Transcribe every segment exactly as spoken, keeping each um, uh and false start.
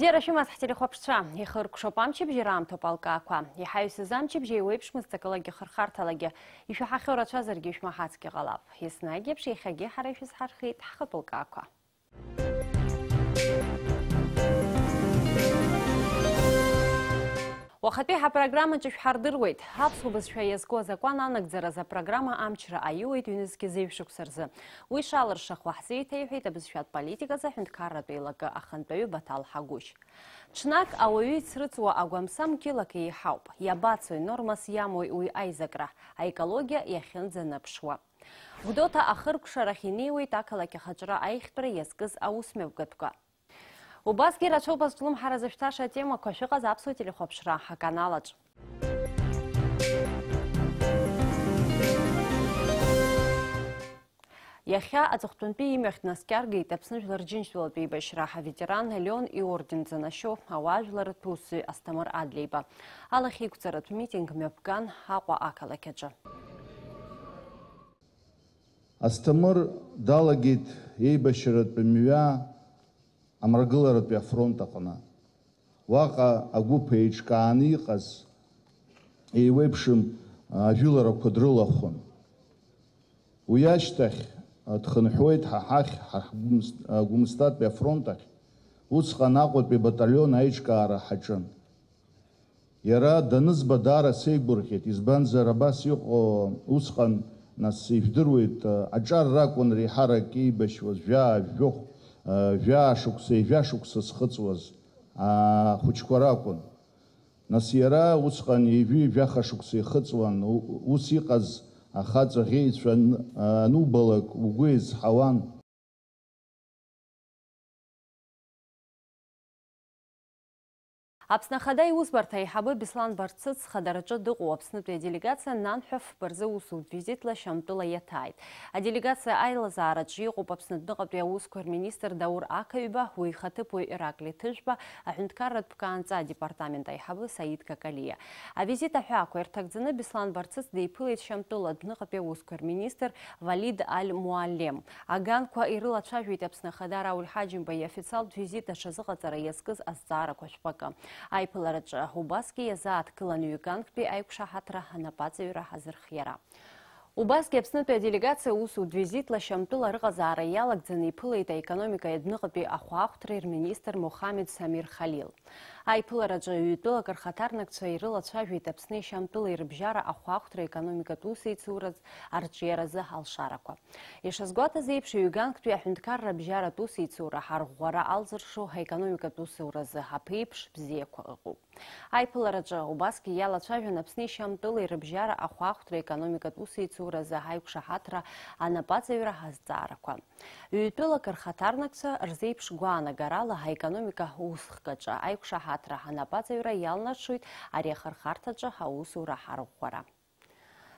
Бзиара шәымаз ҳтелехәаԥшцәа, ихыркәшоуп амчыбжь, ираамҭоуп алкаақәа. Иҳаҩсыз амчыбжь еиуеиԥшмызт ҵакылагьы хырхарҭалагьы. Ишәаҳахьоу рацәазаргьы ишәмаҳацгьы ҟалап. Еснагь еиԥш, иахьагьы ҳара ишәызҳархеит ҳхатәы лкаақәа. Уахатәи ҳапрограммаҿы шәҳардыруеит. Аԥсуа бызшәа иазку азакәан анагӡаразы апрограмма амчра аиуеит ҩнызқьи зеижә шықәса рзы. Уи шалыршахуа ҳзеиҭеиҳәеит абызшәатә политиказы аҳәынҭқарратә еилакы ахантәаҩы Баҭал Ҳагәышь. Ҽнак ауаҩы ицрыҵуа агәамсам қьылак еиҳауп. Иабацои, нормас иамои уи аизакра, аекологиа иахьынӡанаԥшуа? Гәдоуҭа ахыркәшарахь инеиуеит ақалақь ахаҿра аихтәра иазкыз аусмҩаԥгатәқәа. Убасгьы ирацәоуп азҿлымҳара зышәҭаша атемақәа, шәыҟаз аԥсуа телехәаԥшра аканалаҿ. Иахьа аҵыхәтәантәи имҩахь днаскьаргеит Аԥсны Жәлар Џьынџьтәылатә еибашьра аветеран Леон иорден занашьоу ауаажәларратә усзуҩ Асҭамыр Адлеиба. Алахьеиқәҵаратә митинг мҩаԥган Аҟәа ақалақь аҿы. Асҭамыр далагеит еибашьратә мҩа амрагыларатәи афронт аҟны. Уаҟа агәыԥ еиҿкааны иҟаз еиуеиԥшым ажәыларақәа дрылахәын. Уи ашьҭахь дхынҳәуеит ҳа ҳахь, ҳа ҳгәымс-, Гәымсҭатәи афронт ахь, усҟан Аҟәатәи баталион аиҿкаара ҳаҿын. Иара данызба даара сеигәырӷьеит, избанзар абас иҟоу усҟан, нас, ижәдыруеит, аҿар ракәын реиҳарак еибашьуаз, жәаа, жәохә, жәаа шықәса, ҩажәа шықәса зхыҵуаз ахәыҷқәа ракәын. Нас иара усҟан ҩажәи жәаха шықәса ихыҵуан, у-, ус иҟаз ахаҵа ӷьеҩцәа ан-, анубалак угәы еизҳауан. Аԥсны Ахада Иусбарҭа аиҳабы Беслан Барцыц хадараҿы дыҟоу Аԥснытәи аделегациа нанҳәа фба рзы усутә визитла Шьамтәыла иаҭааит. Аделегациа аилазаараҿы иҟоуп Аԥснытәыҟатәи аусқәа рминистр Даур Ақаҩба, уи ихаҭыԥуаҩ Ираклиа Ҭыжәба, аҳәынҭқарратә ԥкаанҵа адепартамент аиҳабы Саид Какалиа. Авизит аҳәаақәа ирҭагӡаны Беслан Барцыц деиԥылеит Шьамтәыла адәныҟатәи аусқәа рминистр Валид Аль-Муаллем. Аганқәа ирылацәажәеит Аԥсны Ахада Рауль Ҳаџьымба иофициалтә визит аҽазыҟаҵара иазкыз азҵаарақәа шәҟәы акы. Аиԥылараҿы убасгьы иазааҭгылан ҩганктәи аиқәшаҳаҭра анапаҵаҩра азырхиара. Убасгьы Аԥснытәи аделегациа усутә визитла Шьамтәыла рыҟазаара иалагӡаны иԥылеит аекономикеи адәныҟатәи ахәаахәҭреи рминистр Мохамед Самир Халил. Аиԥылараҿы ҩ-тәылак рхаҭарнакцәа ирылацәажәеит Аԥсни Шьамтәылеи рыбжьара ахәаахәҭра, економикатә усеицуразы арҿиаразы алшарақәа. Ишазгәаҭаз еиԥш, ҩганктәи аҳәынҭқарра абжьаратә усеицура ҳарӷәӷәара алзыршо аекономикатә усуразы аԥеиԥш бзиақәа ыҟоуп. Аиԥылараҿы убасгьы иалацәажәон Аԥсни Шьамтәылеи рыбжьара ахәаахәҭра, економикатә усеицуразы аиқәшаҳаҭра анапаҵаҩра азҵаарақәа. Ҩ-тәылак рхаҭарнакцәа рзеиԥш гәаанагарала аекономика усхкаҿы аиқәшаҳаҭра анапаҵаҩра иалнаршоит ари ахырхарҭаҿы аусура ҳарӷәӷәара.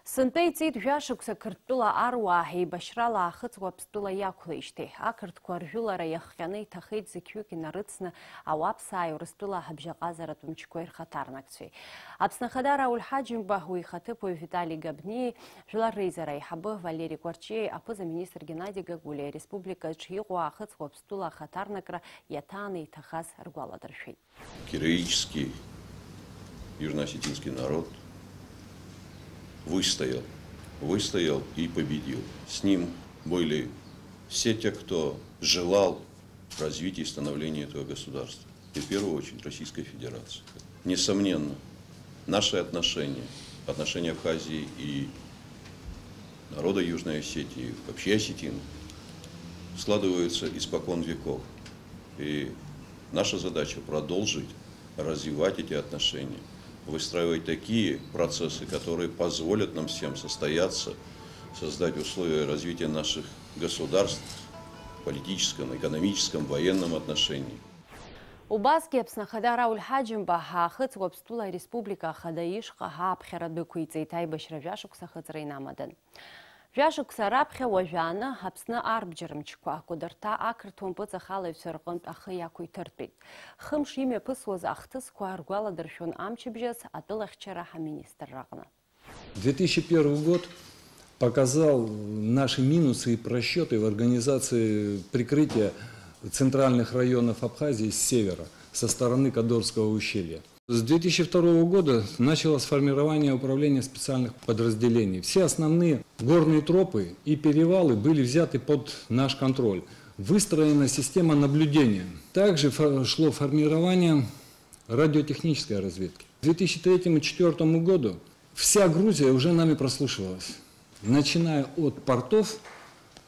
Сынтәа иҵит жәашықәса Қырҭтәыла аруаа еибашьрала Аахыҵ Уаԥстәыла иақәлеижьҭеи. Ақырҭқәа ржәылара иахҟьаны иҭахеит зықьҩык инарыцны ауаԥсааи Урыстәыла абжьаҟазаратә мчқәеи рхаҭарнакцәеи. Аԥсны Ахада Рауль Ҳаџьымба, уи ихаҭыԥуаҩ Витали Габниеи, Жәлар Реизара аиҳабы Валери Кәарҷиеи аԥыза-министр Геннади Гагулиа ареспубликаҿ иҟоу Аахыҵ Уаԥстәыла ахаҭарнакра иаҭааны иҭахаз ргәаладыршәеит. Героический южноосетинский народ выстоял, выстоял и победил. С ним были все те, кто желал развития и становления этого государства. И в первую очередь Российской Федерации. Несомненно, наши отношения, отношения Абхазии и народа Южной Осетии, вообще осетин, складываются испокон веков. И наша задача продолжить развивать эти отношения, выстраивать такие процессы, которые позволят нам всем состояться, создать условия развития наших государств в политическом, экономическом, военном отношении. Убасгьы Аԥсны Ахада Рауль Ҳаџьымба Аахыҵ Уаԥстәыла Ареспублика Ахада ишҟа аԥхьара дәықәиҵеит, аибашьра жәашықәса ахыҵра инамадан. Жәашықәса раԥхьа уажәааны Аԥсны арбџьар мчқәа акәадырҭа ақырҭуа мпыҵахалаҩцәа рҟынтә ахы иақәиҭыртәеит. Хымш имҩаԥысуаз ахҭысқәа ргәаладыршәон амчыбжьаз атәылахьчара аминистрра аҟны. Две тысячи первый год показал наши минусы и просчёты в организации прикрытия центральных районов Абхазии с севера, со стороны Кадорского ущелья. С две тысячи второго года началось формирование управления специальных подразделений. Все основные горные тропы и перевалы были взяты под наш контроль. Выстроена система наблюдения. Также фо- шло формирование радиотехнической разведки. К две тысячи третьему-четвёртому году вся Грузия уже нами прослушивалась, начиная от портов,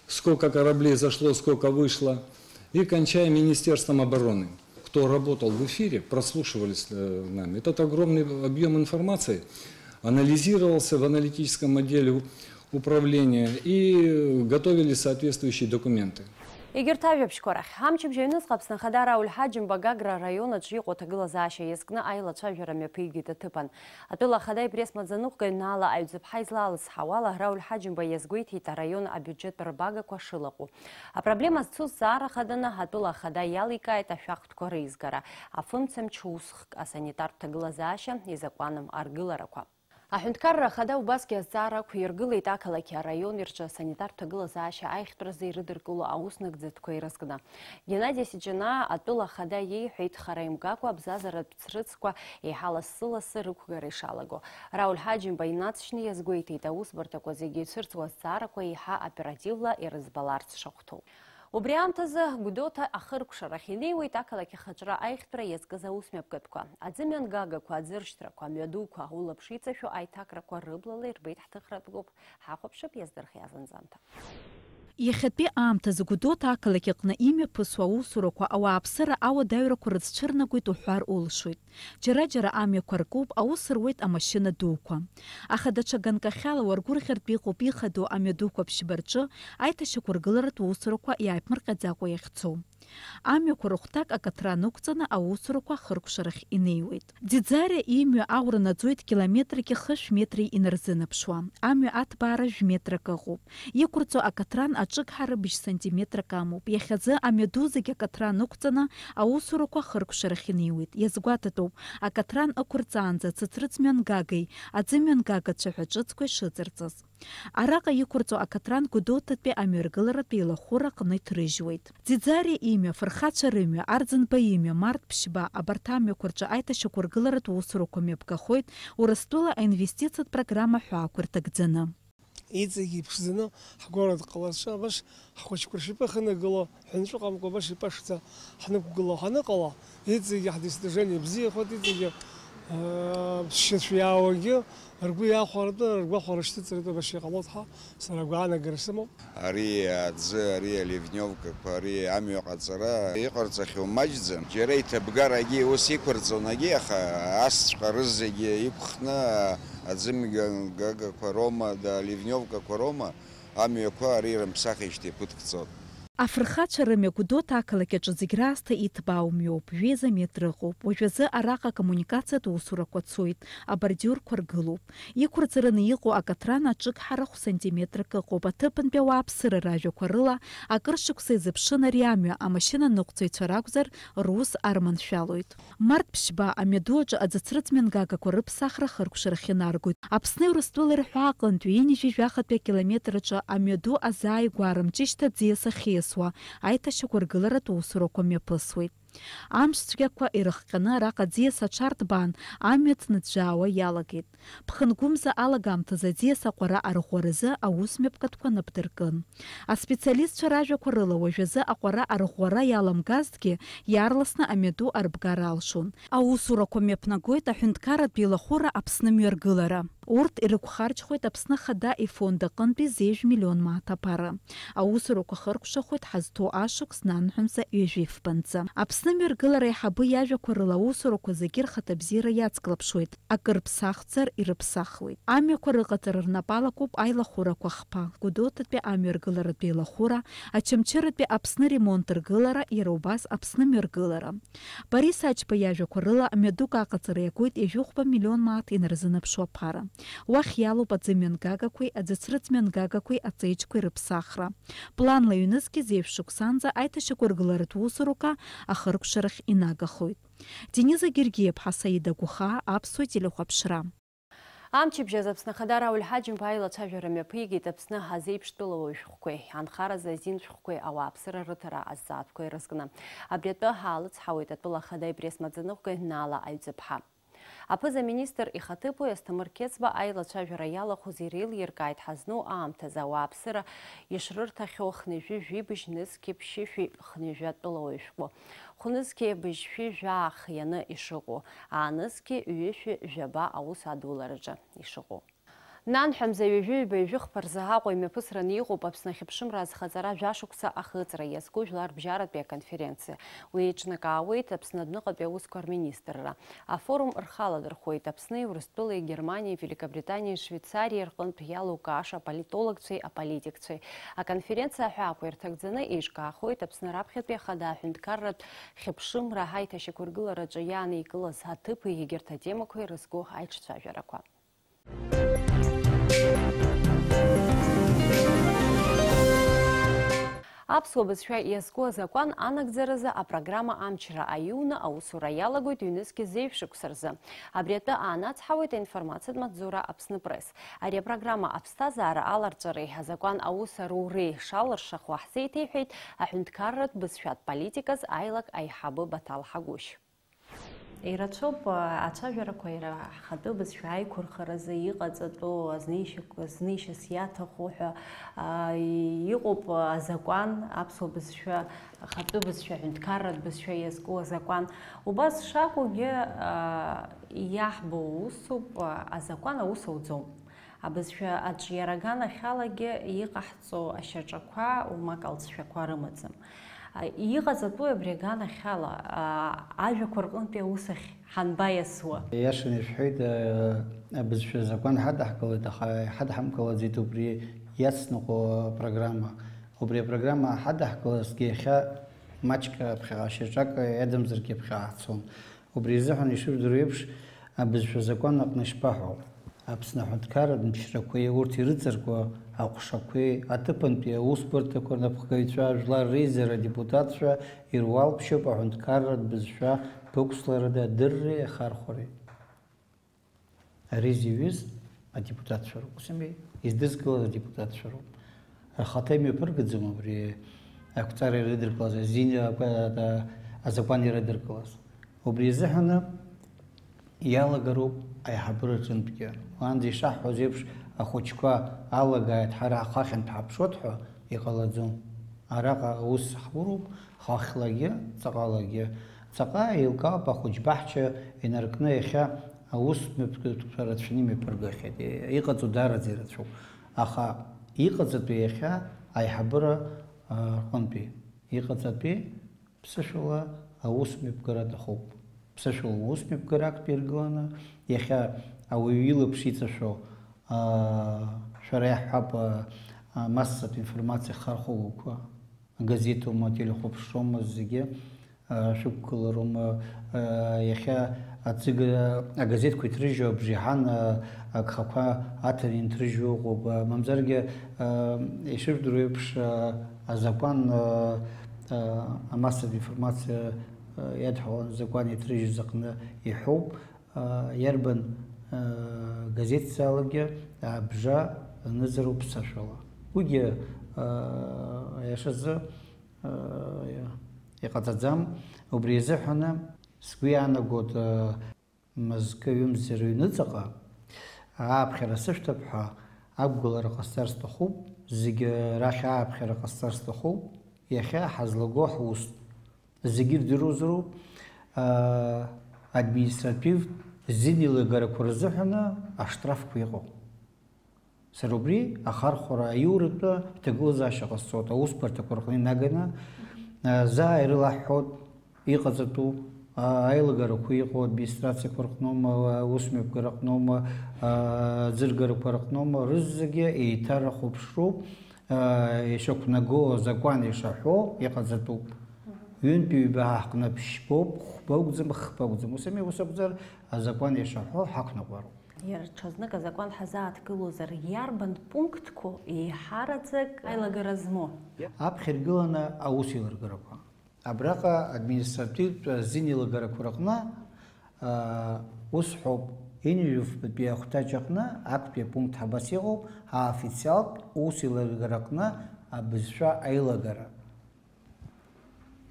сколько кораблей зашло, сколько вышло, и кончая Министерством обороны. Кто работал в эфире, прослушивались э, нами. Этот огромный объем информации анализировался в аналитическом отделе у- управления и готовили соответствующие документы. Егьырҭ ажәабжьқәа рахь. Амчыбжь аҩныҵҟа Аԥсны Ахада Рауль Ҳаџьымба Гагра араион аҿы иҟоу аҭагылазаашьа иазкны аилацәажәара мҩаԥигеит аҭыԥан. Атәыла Ахада ипресс-маӡаныҟәгаҩ Наала Аҩӡыԥҳа излалызҳауала, Рауль Ҳаџьымба иазгәеиҭеит араион абиуџьеттә рбагақәа шылаҟоу. Апроблема зцу зҵаара хаданы атәыла Ахада иаликааит ашәахтәқәа реизгара, афымцамч усхк, асанитартә ҭагылазаашьа, изакәаным аргыларақәа. Аҳәынҭқарра Ахада убасгьы азҵаара ақәиргылеит ақалақьи араиони рҿы асанитартә ҭагылазаашьа аиӷьтәразы ирыдыркыло аус нагӡатәқәа ирызкны. Геннади Сиҷанаа атәыла Ахада иеиҳәеит, хара имгакәа абзазаратә ҭрыцқәа еиҳа лассы-лассы рықәгара ишалаго. Рауль Ҳаџьымба инаҵшьны иазгәеиҭеит, аусбарҭақәа зегьы ицәырҵуа азҵаарақәа еиҳа оперативла ирыӡбаларц шахәҭоу. Убри аамҭазы Гәдоуҭа ахыркәшарахь инеиуеит ақалақь ахаҿра аиӷьтәра иазкыз аусмҩаԥгатәқәа. Аӡы мҩангагақәа, аӡыршьҭрақәа, амҩадуқәа, улаԥш иҵашәо аиҭакрақәа рыблала ирбеит ҳҭыхратә гәыԥ. Ҳахәаԥшып иаздырхиаз анҵамҭа. Иахьатәи аамҭазы Гәдоуҭа ақалақь аҟны имҩаԥысуа аусурақәа ауааԥсыра ауадаҩрақәа рыцәцәырнагоит уҳәар улшоит. Џьара-џьара амҩақәа ркуп, аус руеит амашьына дуқәа. Аха даҽа ганкахьала уаргәырӷьартә иҟоуп ихадоу амҩадуқәа ԥшьба рҿы аиҭашьақәыргыларатә усурақәа иааиԥмырҟьаӡакәа иахьцо. Амҩақәа рыхәҭак акаҭра нықәҵаны аусурақәа ахыркәшарахь инеиуеит. Ӡиӡариа имҩа аӷәра наӡоит километрки хышә метри инарзынаԥшуа. Амҩа аҭбаара жәметрак ыҟоуп. Иқәырҵо акаҭран аҿыгҳа рыбжь сантиметрак амоуп. Иахьазы амҩаду зегь акаҭран ықәҵаны аусурақәа ахыркәшарахь инеиуеит. Иазгәаҭатәуп, акаҭран ықәырҵаанӡа ацыцрыҵ мҩангагеи аӡы мҩангагацәа ҳәа ҿыцқәа ишыҵарҵаз. Араҟа иқәырҵо акаҭран Гәдоуҭатәи амҩаргыларатә еилахәыра аҟны иҭрыжьуеит. Ӡиӡариа имҩа, Фырхацәа рымҩа, Арӡынба имҩа, Март ԥшьба, абарҭ амҩақәа рҿы аиҭашьақәыргыларатә усурақәа мҩаԥгахоит Урыстәыла аинвестициатә программа ҳәаақәа ирҭагӡаны. Иҵегьы иԥшӡаны ҳгәараҭа ҟаларцәа абас ҳхәыҷқәа ршьапы ахьынагыло, ҳәынҵәыҟамкәа абас ипашӡа ҳнықәгыло ҳаныҟала, иҵегьы ҳдостижение бзиахоит, иҵегьы, аа, ԥсшьацәа иаауагьы ргәы иахәаратәы, ргәахәара шьҭыҵратәы абас иҟалоит ҳәа сара агәаанагара сымоуп. Ари аӡы, ари аливневкақәа, ари амҩа ҟаҵара иҟарҵахьоу маҷӡам. Џьара иҭабгарагьы ус иқәырҵонагьы, аха асҵәҟьа рызегьы иқәхны аӡымҩангагақәа роума, да, аливневкақәа роума, амҩақәа ари рымԥсахижьҭеи ԥыҭк ҵот. Афырхацәа рымҩа Гәдоуҭа ақалақь аҿы зегь раасҭа иҭбаау мҩоуп, жәеиза метр ыҟоуп. Уажәазы араҟа акоммуникациатә усурақәа цоит, абордиурқәа ргылоуп. Иқәырҵараны иҟоу акаҭран аҿыгҳара хә сантиметрак ыҟоуп. Аҭыԥантәи ауааԥсыра ражәақәа рыла, акыр шықәса изыԥшын ари амҩа амашьына ныҟәцаҩцәа ракәзар, рус арманшәалоит. Март ԥшьба амҩаду аҿы аӡыцрыҵ мҩангагақәа рыԥсахра ахыркәшарахь инаргоит. Аԥсни Урыстәылеи рҳәаа аҟынтәи ҩынҩажәи жәахатәи акилометр аҿы амҩаду азааигәара мҷышьҭа аӡиас ахьиасуа аиҭашьақәыргыларатә усурақәа мҩаԥысуеит. Амш цәгьақәа ирыхҟьаны араҟа аӡиас аҽарҭбаан, амҩа ҭныӡәӡәаауа иалагеит. Ԥхынгәымза алагамҭазы аӡиас аҟәара арӷәӷәаразы аус мҩаԥгатәқәа напдыркын. Аспециалистцәа ражәақәа рыла, уажәазы аҟәара арӷәӷәара иаламгазҭгьы, иаарласны амҩаду арбгара алшон. Аусурақәа мҩаԥнагоит аҳәынҭқарратә еилахәыра Аԥсны мҩаргылара. Урҭ ирықәхарџьхоит Аԥсны Ахада ифонд аҟынтәи зежә миллион мааҭ аԥара. Аусурақәа хыркәшахоит ҳазҭоу ашықәс нанҳәамза ҩажәи фбанҵы. Аԥсны мҩаргылара аиҳабы иажәақәа рыла аусурақәа зегьы рхаҭабзиара иацклаԥшуеит, акыр ԥсахзар ирыԥсахуеит. Амҩақәа рыҟаҵара рнапы алакуп аилахәырақәа хԥа, Гәдоуҭатәи амҩаргыларатә еилахәыра, Очамчыратәи Аԥсны ремонт ргылара, иара убас Аԥсны мҩаргылара. Борис Ачба иажәақәа рыла, мҩадук аҟаҵара иагоит ҩажәи хәба миллион мааҭ инарзынаԥшуа аԥара. Уахь иалоуп аӡы мҩангагақәеи аӡыцрыҵ мҩангагақәеи аҵеиџьқәеи рыԥсахра. Планла ҩнызқь зежә шықәсанӡа аиҭашьақәыргыларатә усурақәа ахыркәшарахь инагахоит. Дениза Гергиаԥҳа, Саида Гәыхаа, Аԥсуа телехәаԥшра. Амчыбжьаз Аԥсны Ахада Рауль Ҳаџьымба аилацәажәара мҩаԥигеит Аԥсны азеиԥштәылауаҩ шәҟәқәеи, анхаразы азин шәҟәқәеи, ауааԥсыра рыҭара азҵаатәқәеи рызкны. Абри атәы ҳаалыцҳауеит атәыла ахада ипресс-маӡаныҟәгаҩ Наала Аҩӡыԥҳа. Аԥыза-министр ихаҭыԥуаҩ Асҭамыр Қьецба аилацәажәара иалахәыз иреилиркааит ҳазну аамҭазы ауааԥсыра ишрырҭахьоу хнҩажәи жәибжь нызқьи ԥшьышәи хнҩажәа тәылауаҩ шәҟәы. Хәнызқьи быжьшәи жәаа хианы ишыҟоу, аанызқьи ҩышәи жәаба аус адулараҿы ишыҟоу. Нанҳәа мза ҩажәи ҩба ҩажәи хԥа рзы Аҟәа имҩаԥысраны иҟоуп Аԥсны ахьыԥшымра азхаҵара жәашықәса ахыҵра иазку жәларбжьаратәи аконференциа. Уи еиҿнакаауеит Аԥсны адәныҟатәи аусқәа рминистрра. Афорум рхы аладырхәуеит Аԥсни, Урыстәылеи, Германиеи, Великобританиеи, Швеицариеи рҟынтә иалукааша аполитологцәеи аполитикцәеи. Аконференциа аҳәаақәа ирҭагӡаны еиҿкаахоит Аԥсны раԥхьатәи ахада аҳәынҭқарратә хьыԥшымра аиҭашьақәыргылараҿы иааникылаз аҭыԥи егьырҭ атемақәеи рызку аиҿцәажәарақәа. Аԥсуа бызшәа иазку азакәан анагӡаразы апрограмма амчра аиуны аусура иалагоит ҩнызқьи зеижә шықәса рзы. Абри атәы аанацҳауеит аинформациатә маҵзура Аԥсны Пресс. Ари апрограмма аԥсҭазаара аларҵәареи азакәан аус аруреи шалыршахо ҳзеиҭеиҳәеит аҳәынҭқарратә бызшәатә политиказ аилак аиҳабы Баҭал Ҳагәышь. Ирацәоуп, а, ацәажәарақәа иара ҳхатәы бызшәа аиқәырхаразы иҟаҵатәу, азнеишьак-, знеишьас иаҭаху ҳәа, а, и-, иҟоуп, а, азакәан, аԥсуа бызшәа, ахатәы бызшәа, аҳәынҭқарратә бызшәа иазку азакәан. Убас шакәугьы, а, иаҳбо усуп, а, азакәан аус ауӡом. Абызшәа аҿиара аганахьалагьы иҟаҳҵо ашьаҿақәа умак алҵшәақәа рымаӡам. А, иҟаҵатәуи абри аганахьала, а, ажәақәа рҟынтәи аус ахь ҳанбаиасуа? Иашаны ишәҳәеит, а, абызшәа азакәан ҳадаҳкылеит, аха иҳадҳамкылаӡеит убри иацныҟәо апрограмма. Убри апрограмма ҳадаҳкылазҭгьы иахьа маҷк ԥхьаҟа, шьаҿак иадамзаргьы ԥхьаҟа ҳцон. Убри азыҳәан, ишыжәдыруа еиԥш, абызшәа азакәан аҟны ишԥаҳәо? Аԥсны аҳәынҭқарратә мчрақәеи урҭ ирыҵаркуа аҟәшақәеи, аҭыԥантәи аусбарҭақәа рнапхгаҩцәа, жәлар реизара адепутатцәа ируалԥшьоуп аҳәынҭқарратә бызшәа ԥықәсларада адырреи ахархәареи. Ари зиҩыз адепутатцәа роуп, ус ами, издызкылаз адепутатцәа роуп. Рхаҭа имҩаԥыргаӡом абри ақәҵара ирыдыркылаз, азин-, акәа-, а-, азакәан ирыдыркылаз. Убри азыҳәаны иалагароуп аиҳабыра аҿынтәгьы. Уаанӡа ишаҳҳәоз еиԥш, ахәыҷқәа алагааит, ҳара ҳхы ахьынтә ҳаԥшуеит ҳәа иҟалаӡом. Араҟа аус ҳуроуп, хахьлагьы, ҵаҟалагьы. Ҵаҟа еилкаауп ахәыҷ баҳча инаркны иахьа аус мҩаԥгатәқәа рацәаны имҩаԥыргахьеит. Иҟаҵоу даараӡа ирацәоуп. Аха иҟаҵатәи иахьа аиҳабыра, а, рҟынтәи иҟаҵатәи ԥсышәала аус мҩаԥгара аҭахуп. Ԥсышәала аус мҩаԥгара актәи иргыланы, иахьа ауаҩы илаԥш иҵашәо, а, шәара иаҳҳәап, а, а, массатә информациа ахархәагақәа, агазеҭума, ателехәаԥшроума, зегьы, а, шәықәгылароума, а, иахьа аӡыга-, агазеҭқәа иҭрыжьу абжеиҳан, а, агхақәа аҭаны инҭрыжьуа ыҟоуп, а, мамзаргьы, а, ишыжәдыруа еиԥш, а, азакәан, а, а, амассатә информациа, а, иадҳәалан азакәан иҭрыжьыз аҟны иҳәоуп, а, иарбан, а, газеҭзаалакгьы абжа анызароуп ԥсышәала. Уигьы, а, иашазы, а, иҟаҵаӡам. Убри азыҳәаны сгәы иаанагоит, а, мызкы-ҩымз рыҩныҵаҟа ааԥхьара сышәҭап ҳәа ақәгылара ҟасҵар сҭахуп, зегьы рахь ааԥхьара ҟасҵар сҭахуп, иахьа ҳазлаго ҳус зегьы ирдыруазароуп, аа, административтә зинеилагарақәа рзыҳәаны аштрафқәа иҟоу. Сара убри ахархәара аиуратәы ҭагылазаашьа ҟасҵоит, аусбарҭақәа рҟны инаганы, а, заа ирылаҳҳәоит, иҟаҵатәу, а, аилагарақәа иҟоу администрациақәа рҟноума, аусмҩаԥгара аҟноума, а, аӡыргарақәа рҟноума, рызегьы еиҭарахәаԥшроуп, а, ишақәнаго азакәан ишаҳәо иҟаҵатәуп. Ҩынтә-ҩба ҳаҳкны ԥшьбоуп, хәба акәӡам, хԥа акәӡам. Ус ами, ус акәзар, азакәан ишаҳәо ҳақәныҟәароуп. Иара ҽазнык азакәан ҳазааҭгылозар, иарбан пунктқәоу еиҳараӡак аилагара змоу? Аԥхьа иргыланы аус еилыргарақәа. Абраҟа административтә азин еилагарақәа рыҟны, аа, ус ҳәоуп, Ҩынҩажәи фбатәи ахәҭаҷ аҟны актәи апункт ҳабас иҟоуп, аофициалтә усеилыргараҟны абызшәа аилагара.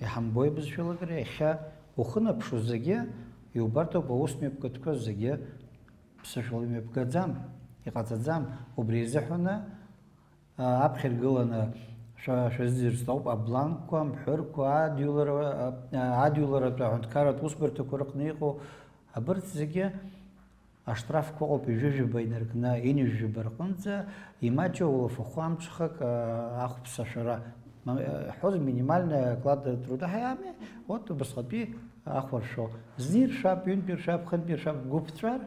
Иҳамбои абызшәа аилагара? Иахьа ухынаԥшуа зегьы иубартоуп, аус мҩаԥгатәқәа зегьы ԥсышәала имҩаԥгаӡам, иҟаҵаӡам. Убри азыҳәаны аԥхьа иргыланы шәа-, шәазыӡырҩ сҭахуп, абланкқәа, амҳәырқәа, адҩылара, а, адҩыларатә аҳәынҭқарратә усбарҭақәа рыҟны иҟоу абарҭ зегьы ашҭрафқәа ыҟоуп, ҩажәи жәаба инаркны, ҩынҩажәи жәаба рҟынӡа, имаҷу улафахәы амҽхак, а, ахәԥса шәара. Ма-, ҳәозар, минимальная оклада труда ҳәа ами, вот убасҟатәи ахәаршәо. Зны иршәап, ҩынтә иршәап, хынтә иршәап, бгәы ԥҵәар,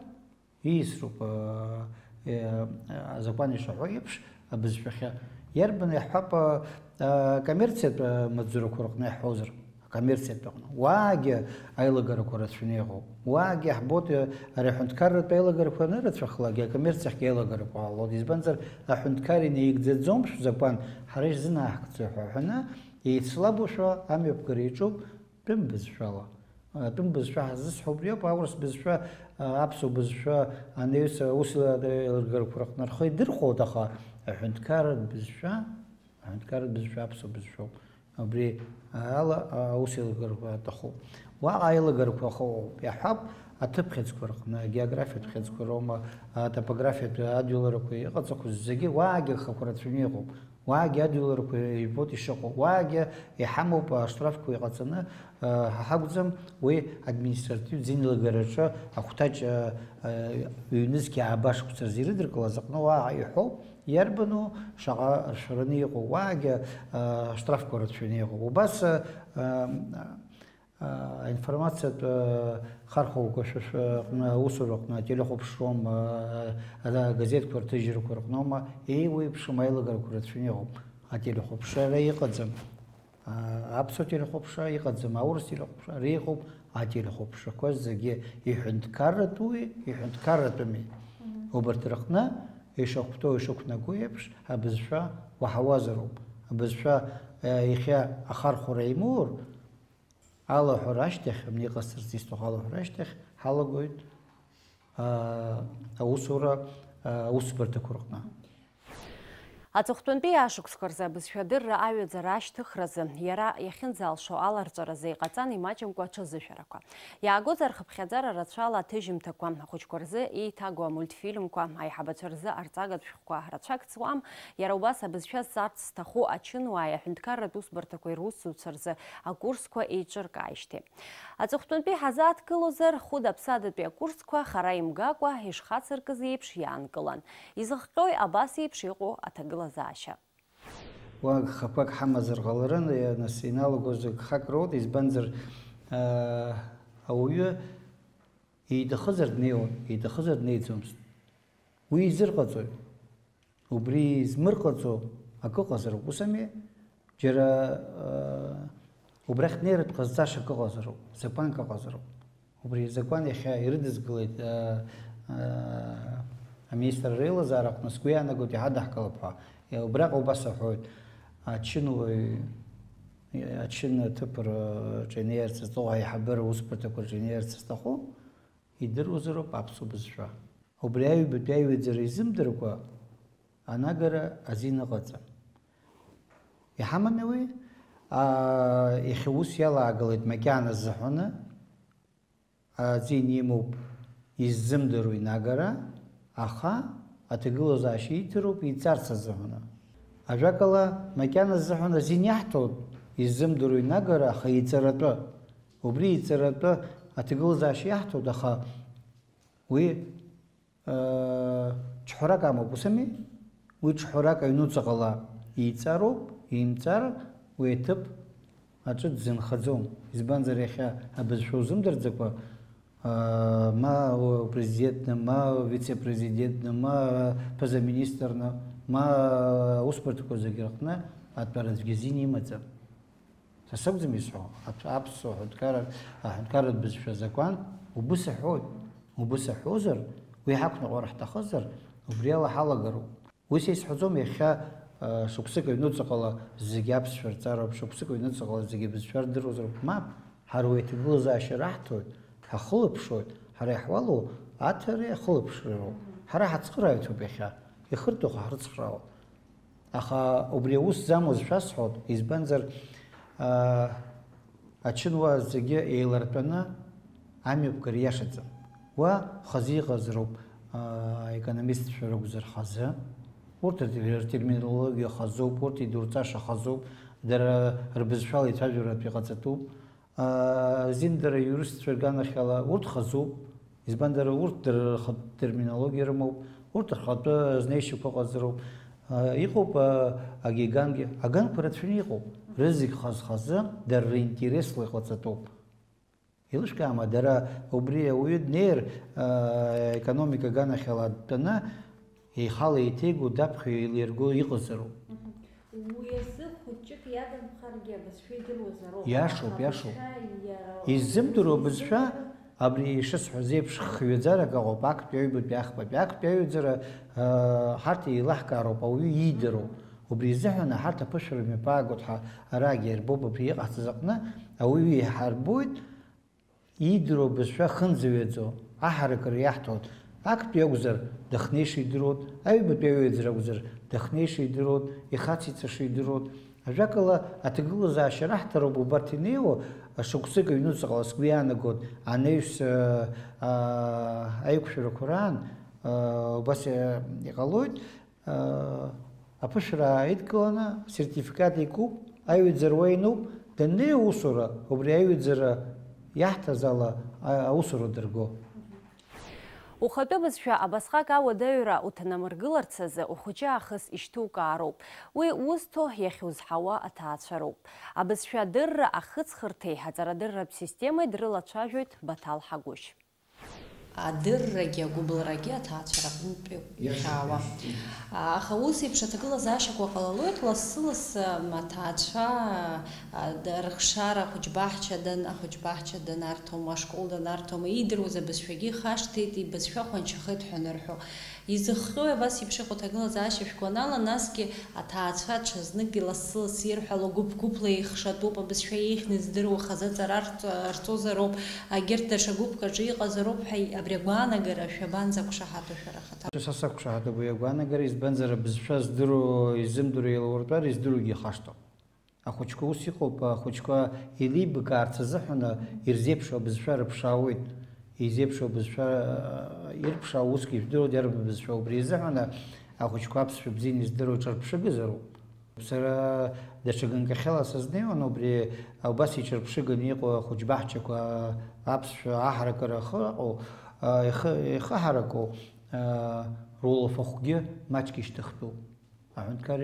Ииасроуп, э, э, азакәан ишаҳәо еиԥш, абызшәахьы. Иарбан иаҳҳәап, э, э, акоммерциатә, э, маҵзурақәа рҟны иаҳҳәозар, акоммерциатә аҟны. Уаагьы аилагарақәа рацәаны иҟоуп. Уаагьы иаҳбоит, э, ари аҳәынҭқарратә аилагарақәа анырацәахалак, акоммерциахьгьы аилагарақәа ҟалоит. Избанзар, аҳәынҭқар инаигӡаӡом шәзакәан, ҳара ишәзынааҳгӡои ҳәа ҳәаны, еицлабушәа амҩаԥгара иаҿуп. Тәым бызшәала. Тәым бызшәа ҳаззысҳәо убриоуп, аурыс бызшәа, аԥсуа бызшәа анаҩс аус еилыргарақәа рҟны рхы идырхәоит, аха аҳәынҭқарратә бызшәа, аҳәынҭқарратә бызшәа аԥсуа бызшәоуп. Убри ала аус еилыргарақәа аҭахуп. Уаҟа аилагарақәа ыҟоуп, иаҳҳәап, аҭыԥхьыӡқәа рҟны, агеографиатә хьыӡқәа роума, атопографиатә адҩыларақәа иҟаҵақәоу зегьы уаагьы ахақәа рацәаҩны иҟоуп. Уаагьы адгьыларақәа ибоит ишыҟоу, уаагьы иҳамоуп, аштрафқәа иҟаҵаны, ҳа ҳакәӡам, уи административтә зинеилагараҿы ахәҭаҷ ҩнызқь ааба шықәса рзы ирыдыркылаз аҟны уаҟа иҳәоуп, иарбану, шаҟа ршәараны иҟоу, уаагьы аштрафқәа рацәаҩны иҟоуп. Убас Аинформациатә хархәагақәа шәа-, шәа-, аҟны, аусура аҟны, ателехәаԥшроума, а, а, агазеҭқәа рҭыжьрақәа рҟноума, еиуеиԥшым аилагарақәа рацәаны иҟоуп. Ателехәаԥшра иҟаӡам. А, аԥсуа телехәаԥшра иҟаӡам, аурыс телехәаԥшра, ари иҟоуп ателехәаԥшрақәа зегьы иҳәынҭқарратәуи, иҳәынҭқарратәыми. Мгм. Убарҭ рҟны ишахәҭоу, ишықәнаго еиԥш, абызшәа уаҳауазароуп. Абызшәа, а, иахьа ахархәара имоур, Алаҳәара ашьҭахь, абни иҟасҵарц исҭаху алаҳәара ашьҭахь, ҳалагоит, аа, аусура, аа, аусбарҭақәа рҟны. Аҵыхәтәантәи ашықәсқәа рзы абызшәа адырра аҩаӡара ашьҭыхразы, иара иахьынӡалшо аларҵәаразы иҟаҵан имаҷымкәа аҽазышәарақәа. Иаагозар, хыԥхьаӡара рацәала аҭыжьымҭақәа, ахәыҷқәа рзы еиҭагоу амультфильмқәа, аиҳабацәа рзы арҵагатә шәҟәқәа рацәак ҵуам, иара убас абызшәа зҵарц зҭаху ачынуааи аҳәынҭқарратә усбарҭақәеи русзуҩцәа рзы акурсқәа еиҿыркааижьҭеи. Аҵыхәтәантәи ҳазааҭгылозар, хәыда-ԥсадатәи акурсқәа хара имгакәа ишхацыркыз еиԥш иаанкылан. Изыхҟьои абас еиԥш иҟоу аҭагылазаашьа? Уа гхақәак ҳамазар ҟаларын, нас иналагоз гхак роуеит, избанзар, аа, ауаҩы иҭахызар днеиуан, иҭахызар днеиӡомызт. Уи изырҟаҵои? Убри измырҟаҵо акы ыҟазароуп, ус ами? Џьара, аа, убрахь днеиратә ҟазҵаша акы ыҟазароуп, закәанк ыҟазароуп. Убри азакәан иахьа ирыдызкылеит, аа, аа, аминистрра реилазаара аҟны, сгәы иаанагоит, иҳадаҳкылап ҳәа. Е, убраҟа убас аҳәоит, ачынуаҩ, ачын аҭыԥраҿы инеирц зҭаху, аиҳабыра усбарҭақәа рҿы инеирц зҭаху, идыруазароуп аԥсуа бызшәа. Убри аҩбатәи аҩаӡара изымдыркәа анагара азин ыҟаӡам. Иҳамами уи? Аа, иахьа ус иалаагалеит макьана зыҳәаны, азин имоуп иззымдыруа инагара, аха аҭагылазаашьа иҭароуп иҵарц азыҳәаны. Ажәакала, макьана зыҳәан азин иаҳҭоит иззымдыруа инагара, аха иҵаратәы. Убри иҵаратәы аҭагылазаашьа иаҳҭоит, аха уи, ыы, ҿҳәарак амоуп, ус ами? Уи ҿҳәарак аҩнуҵаҟала иҵароуп, имҵар, уи аҭыԥ аҿы дзынхаӡом. Избанзар, иахьа абызшәа узымдырӡакәа, аа, ма президентны, ма вице-президентны, ма ԥыза-министрны, ма аусбарҭақәа зегьы рҟны атәара аӡәгьы азин имаӡам. Са сакәӡам исҳәо, аԥ-, аԥсуа ҳәынҭқарра, аҳәынҭқарратә бызшәа азакәан убыс аҳәоит. Убыс аҳәозар, уи ҳақәныҟәар ҳҭахызар, убри ала ҳалагароуп. Уи са исҳәаӡом, иахьа, э, шықәсык аҩнуҵаҟала зегьы аԥсшәа рҵароуп, шықәсык аҩнуҵаҟала зегьы абызшәа рдыруазароуп. Мап, ҳара уи аҭагылазаашьа раҳҭоит, ҳахылаԥшуеит, ҳара иаҳуалу Аҭареи ахылаԥшреи роуп. Ҳара ҳацхырааҩцәоуп иахьа, ихырҭаху ҳрыцхраауа. Аха убри аус замуаз шәасҳәоит, избанзар, аа, ачынуаа зегьы еилартәаны амҩаԥгара ииашаӡам. Уа хазы иҟазароуп, аа, аекономистцәа ракәзар хазы, урҭ ртерминологиа хазуп, урҭ идурҵаша хазуп, дара рбызшәала ицәажәаратә иҟаҵатәуп. Зиндара иуристцәа рганахьала урҭ хазуп, избан дара урҭ дара рхатә терминологиа рымоуп, урҭ рхатәы знеишьақәа ҟазароуп. Иҟоуп агигангьы, агангқәа рацәаны иҟоуп, рызегь хаз-хазы дара ринтересла иҟаҵатәуп. Еилышәкаама, дара убри ауаҩы днеир, економика аганахьала дтәаны, ихала еиҭеигәо, даԥхьо, еилирго иҟазароуп. Уи азы хәыҷык иадамхаргьы абызшәа идыруазароуп. Иашоуп, иашоуп. Иззымдыруа абызшәа, абри ишысҳәаз еиԥш, хҩаӡарак ыҟоуп, актәи, аҩбатәи, ахԥатәи. Актәи аҩаӡара, ҳарҭ еилаҳкаароуп, ауаҩы иидыруа. Убри изыҳәан ҳарҭ аԥышәара мҩаԥаагоит ҳәа арагьы ирбоуп, абри иҟаҳҵаз аҟны ауаҩы иҳарбоит, иидыруа бызшәа хынӡаҩаӡоу, аҳаракыра иаҳҭоит, актәи акәзар, дахнеиша идыруеит, аҩбатәи аҩаӡара акәзар, дахнеиша идыруеит, ихациҵаша идыруеит. Ажәакала, аҭагылазаашьа раҳҭароуп убарҭ инеиуа, шықәсык аҩнуҵҟала сгәы иаанагоит, анаҩс, аа, аиқәшәарақәа раан, аа, убас иҟалоит, Аԥышәара ааидкыланы асертификат икуп, аҩаӡара уа инуп, даннеи аусура, убри аҩаӡара иаҳҭаз ала аусура дырго. Ухатәы бызшәа абасҟак ауадаҩра уҭанамыргыларц азы ухәыҷы аахыс ишьҭукаароуп. Уи узҭо, иахьузҳауа аҭаацәароуп. Абызшәа адырра ахыҵхырҭеи аҵарадырратә системеи дрылацәажәоит Баҭал Ҳагәышь. Адыррагьы агәыбылрагьы аҭаацәа рҟынтәи иахьаауа. Аха ус еиԥш аҭагылазаашьақәа ҟалалоит, лассы-лассы аҭаацәа, а, д-, рыхшара ахәыҷбаҳча дан-, ахәыҷбаҳча данарҭом, ашкол данарҭом, иидыруаз абызшәагьы ихашҭит, ибызшәа хәанчахеит ҳәа анырҳәо. Изыхҟьои абас еиԥш иҟоу аҭагылазаашьа шәгәанала, насгьы аҭаацәа ҽазнык лассы-лассы ирҳәало гәыԥ-гәыԥла еихшатәуп, абызшәа еиӷьны издыруа хазы аҵара рҵ-, рҵозароуп, агьырҭ даҽа гәыԥк аҿы иҟазароуп ҳәа абри агәаанагара шәабанӡақәшаҳаҭу шәара хаҭа? Са сақәшаҳаҭуп уи агәаанагара, избанзар абызшәа здыруа, изымдыруа еилауртәар, издыруагьы ихашҭуп. Ахәыҷқәа ус иҟоуп, ахәыҷқәа еилибакаарц азыҳәан ирзеиԥшу абызшәа рыԥшаауеит. Изеиԥшу абызшәа, э, ирԥшаау усгьы ижәдыруеит, иарбан бызшәа. Убри азыҳәан ахәыҷқәа аԥсшәа бзианы издыруа ҿырԥшыгазароуп. Сара даҽа ганкахьала сазнеиуан, убри убас иҿырԥшыганы иҟоу ахәыҷбаҳчақәа аԥсшәа аҳаракыра ахы ыҟоу, э, ихы, ихы ҳараку, э, рулафахәгьы маҷк ишьҭыхтәуп. Аҳәынҭқар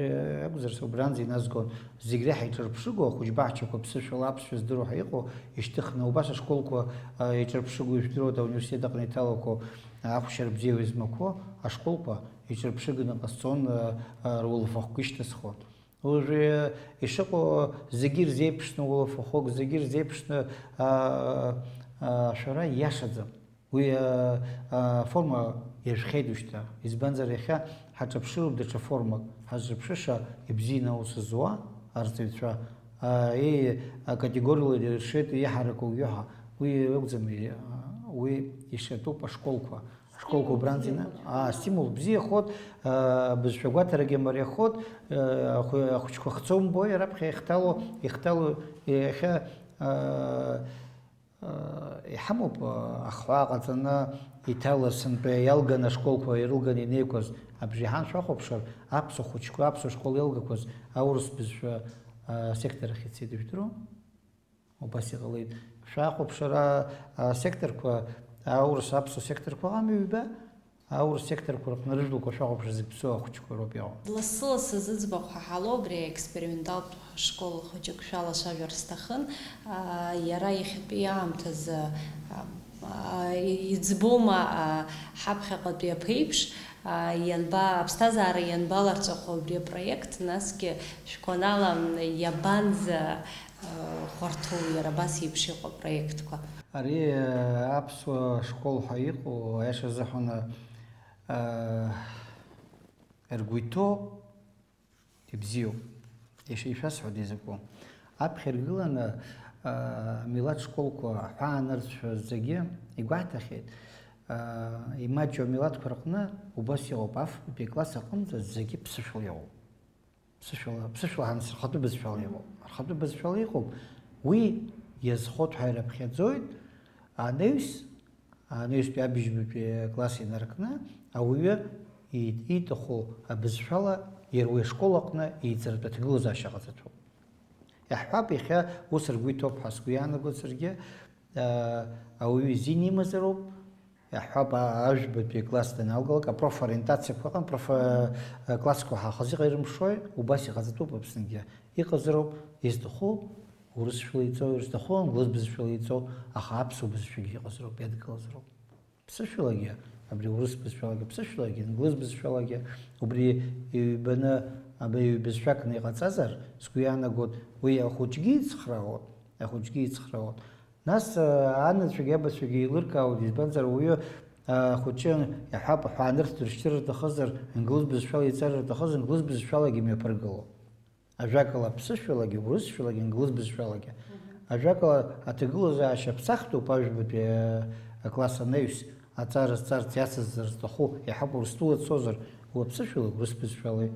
акәзар, са убранӡа иназгон, зегь реиҳа иҿырԥшыгоу ахәыҷбаҳчақәа ԥсышәала аԥсшәа здыруа ҳәа иҟоу ишьҭыхны, убас ашколқәа, а, иҿырԥшыгоу ижәдыруада, ауниверситет аҟны иҭалақәоу, а, ахәшьара бзиа измақәоу ашколқәа иҿырԥшыганы ҟасҵон, а, а, рулафахәгьы шьҭысхуан. Уажәы ишыҟоу зегьы ирзеиԥшны улафахәык, зегьы ирзеиԥшны, а, а, ашәара ииашаӡам. Уи, а, аформа иажәхьеит уажәшьҭа. Избанзар, иахьа ҳаҿаԥшыроуп даҽа формак. Ҳазҿыԥшыша ибзианы аус зуа арҵаҩцәа, а, еи, акатегориала иршеит иҳараку уажәы ҳәа. Уи акәӡам, а, уи ишьатәуп ашколқәа. Ашколқәа убранӡа ина-, а, стимул бзиахоит, а, бызшәа гәаҭарагьы мариахоит, а, ахәы-, ахәыҷқәа хцо умбои, раԥхьа ихҭало, ихҭало, иахьа, а, Иҳамоуп, ахҳәаа ҟаҵаны иҭалаз сынтәа иалган ашколқәа ирылганы инеиқәыз абжеиҳан шәахәаԥшыр, аԥсуа хәыҷқәа аԥсуа школ иалгақәаз аурыс бызшәа асектор ахь ицеит, ижәдыруоу? Убас иҟалеит. Шәахәаԥшыр, а, асекторқәа, аурыс аԥсуа секторқәа ыҟами ҩба? Аурыс секторқәа рҟны рыжәлақәа шәахәаԥшыр зегь ԥсуа ахәыҷқәа роуп иҟоу. Лассы-лассы зыӡбахә ҳаҳало абри аексперименталтә школ хәыҷык шәалацәажәар сҭахын. Аа, иара иахьатәи аамҭазы, аа, аа, иӡбома, аа, ҳаԥхьаҟатәи аԥеиԥш, аа, ианба-, аԥсҭазаара ианбаларҵәахо абри апроект, насгьы шәгәанала иабанӡа, аа, хәарҭоу иара абас еиԥш иҟоу апроектқәа? Ари, аа, аԥсуа школ ҳәа иҟоу, аиаша азыҳәан, Ргәы иҭоу ибзиоуп, ишишәасҳәо дизакәу. Аԥхьа иргыланы, а, милаҭ школқәа, аҳәаанырцәтә зегьы игәаҳҭахьеит. Имаҷу амилаҭқәа рҟны убас иҟоуп, афбатәи акласс аҟынӡа зегьы ԥсышәала иҟоуп. Ԥсышәала, ԥсышәала ҳамс рхатәы бызшәала иҟоуп. Рхатәы бызшәала иҟоуп, уи иазхоит ҳәа ирыԥхьаӡоит анаҩс, анаҩстәи абыжьбатәи акласс инаркны, ауаҩы и-, ииҭаху абызшәала иара уи ашкол аҟны еизаратәы аҭагылазаашьа ҟаҵатәуп. Иаҳҳәап, иахьа ус ргәы иҭоуп ҳәа сгәы иаанагоит саргьы, аа, ауаҩы изин имазароуп, иаҳҳәап, а-, ажәбатәи акласс даналгалак, апрофориентациақәа ыҟан, проф-, а, классқәа ҳахаз иҟаирымшои, убас иҟаҵатәуп Аԥсныгьы. Иҟазароуп, изҭаху урысшәала иҵоу, изҭаху англыз бызшәала иҵоу, аха аԥсуа бызшәагьы иҟазароуп, иадгылазароуп. Ԥсышәалагьы, абри урыс бызшәалагьы, ԥсышәалагьы, англыз бызшәалагьы, убри ҩбаны, абри ҩбызшәакны иҟаҵазар, сгәы иаанагоит, уи ахәыҷгьы ицхраауеит, ахәыҷгьы ицхраауеит. Нас, а, анацәагьы абацәагьы еилыркаауеит, избанзар, ауаҩы, а, ахәыҷы иаҳәап, аҳәаанырцә дыршьҭыр рҭахызар, англыз бызшәала иҵар рҭахыз, англыз бызшәалагьы имҩаԥыргало. Ажәакала, ԥсышәалагьы, урысшәалагьы, англыз бызшәалагьы. Мгм. Ажәакала, аҭагылазаашьа ԥсахтәуп, ажәбатәи, а, акласс анаҩс аҵара зҵарц иацызҵар зҭаху, иаҳа Урыстәыла дцозар, уаԥсышәала, урыс бызшәала,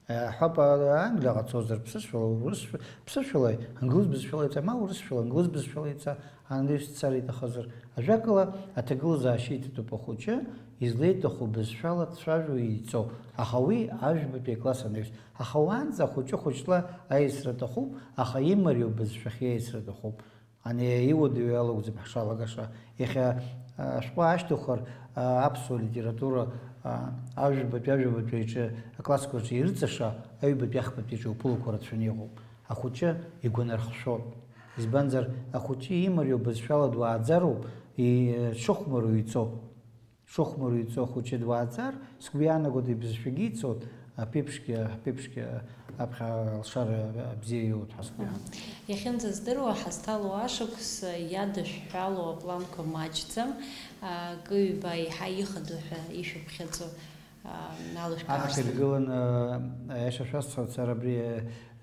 а, ҳәап, а, Англиаҟа дцозар, ԥсышәала, урыс, ԥсышәала, англыз бызшәала ица, ма урысшәала, англыз бызшәала ица, анаҩс дцар иҭахызар. Ажәакала, аҭагылазаашьа иҭатәуп ахәыҷы, излеиҭаху бызшәала дцәажәо ицо, аха уи ажәбатәи акласс анаҩс. Аха уаанӡа ахәыҷы хәыҷла аиасра аҭахуп, аха имариоу бызшәахь иаиасра аҭахуп. Ани иуадаҩу иалоугӡам ҳшалагаша. Иахьа, а, ашәҟәы аашьҭухыр, а, аԥсуа литература, а, ажәбатәи, ажәабатәи аҿы, аклассқәа рҿы ирыҵаша, аҩбатәи, ахԥатәи аҿы уԥылақәа рацәаны иҟоуп. Ахәыҷы игәанархшәоит. Избанзар, ахәыҷы имариоу бызшәала дуааӡароуп, и-, дшыхәмаруа ицо. Шыхәмаруа ицо ахәыҷы дуааӡар, сгәы иаанагоит, ибызшәагьы ицоит, аԥеиԥшгьы, аԥеиԥшгьы аԥхьа алшара бзиа иоуеит ҳәа сгәы иаанагоит. Иахьынӡаздыруа, ҳазҭало ашықәс иадышәҳәало апланқәа маҷӡам, акы-ҩба еиҳа ихадоу ҳәа ишәыԥхьаӡо, а, алышәкааршҭ. Аԥхьа иргыланы аиаша шәасҳәарц, сара абри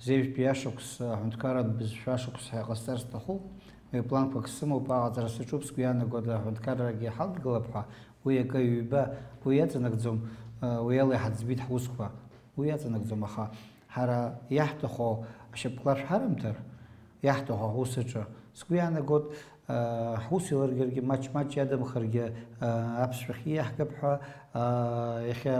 зежәтәи ашықәс аҳәынҭқарратә бызшәа ашықәс ҳәа иҟасҵар сҭахуп. Уи планқәак сымоуп, аҟаҵара саҿуп, сгәы иаанагоит, аҳәынҭқаррагьы ҳалдгылап ҳәа, уи акы ҩба, уи иаҵанакӡом, уи ала иҳаӡбеит ҳусқәа, уи иаҵанакӡом, аха ҳара иаҳҭаху ашьапыла шәҳарымҭар, иаҳҭаху ҳус аҿы, сгәы иаанагоит, ҳус еилыргаргьы, маҷ-маҷ иадамхаргьы, аԥсшәахьы иаҳгап ҳәа, иахьа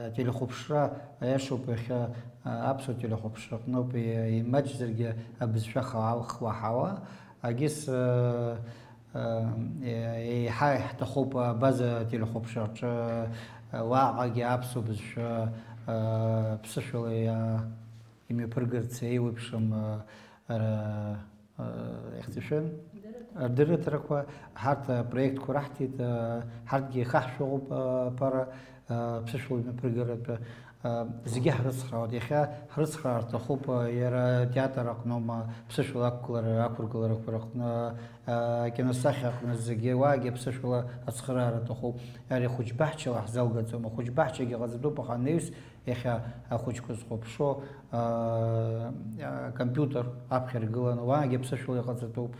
ателехәаԥшра, аиашоуп, иахьа аԥсуа телехәаԥшра аҟноуп, имаҷзаргьы абызшәа хаа-, хлаҳауа, Агьыс, еиҳа иаҳҭахуп абаза телехәаԥшраҿы уаҟагьы аԥсуа бызшәа ԥсышәала иа-, имҩаԥыргарц еиуеиԥшым, ара-, ихьӡ-шәын, рдырраҭарақәа, ҳарҭ апроектқәа раҳҭеит, ҳарҭгьы ихаҳшәароуп, аԥара, ԥсышәала имҩаԥыргаратәы. Зегьы ҳрыцхраауеит. Иахьа ҳрыцхраар рҭахуп, иара атеатр аҟноума, ԥсышәала ақәгылара, ақәыргыларақәа рыҟны, акиносахьа аҟны зегьы, уаагьы ԥсышәала ацхыраара аҭахуп. Ари ахәыҷбаҳчала ҳзалгаӡом. Ахәыҷбаҳчагьы ҟаҵатәуп, аха анаҩс иахьа ахәыҷқәа зхәаԥшуа, а, а, компиутер аԥхьа иргыланы, уаагьы ԥсышәала иҟаҵатәуп.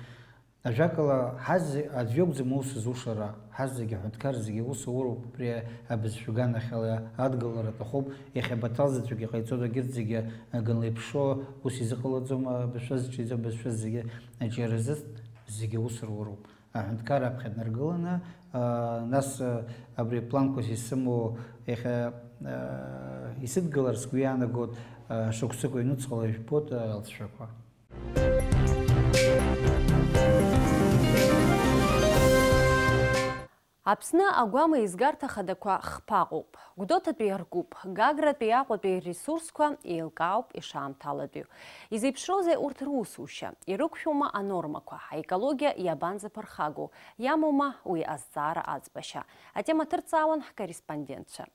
Ажәакала, ҳазегь аӡә иакәӡам аус зуша ара, ҳазегь аҳәынҭқар зегьы аус ауроуп, убри абызшәа аганахьала адгылара аҭахуп, иахьа Баҭал заҵәык иҟаиҵоит, егьырҭ зегьы ганла иԥшуа ус изыҟалаӡом, абызшәа зҿиӡо абызшәа зегьы аҿиаразы зегьы аус руроуп. Аҳәынҭқар аԥхьа днаргыланы, а, нас, а, абри апланқәа исымоу иахьа, а, исыдгылар сгәы иаанагоит, а, шықәсык ҩнуҵҟала ижәбоит, а, алҵшәақәа. Аԥсны агәама еизгарҭа хадақәа хԥа ыҟоуп. Гәдоуҭатәи иаркуп, Гагратәи Аҟәатәи рресурсқәа еилкаауп ишаамҭалатәиу. Изеиԥшроузеи урҭ русушьа? Ирықәшәома анормақәа? Аекологиа иабанӡаԥырхагоу? Иамоума уи азҵаара аӡбашьа? Атема ҭырҵаауан ҳкорреспондентцәа.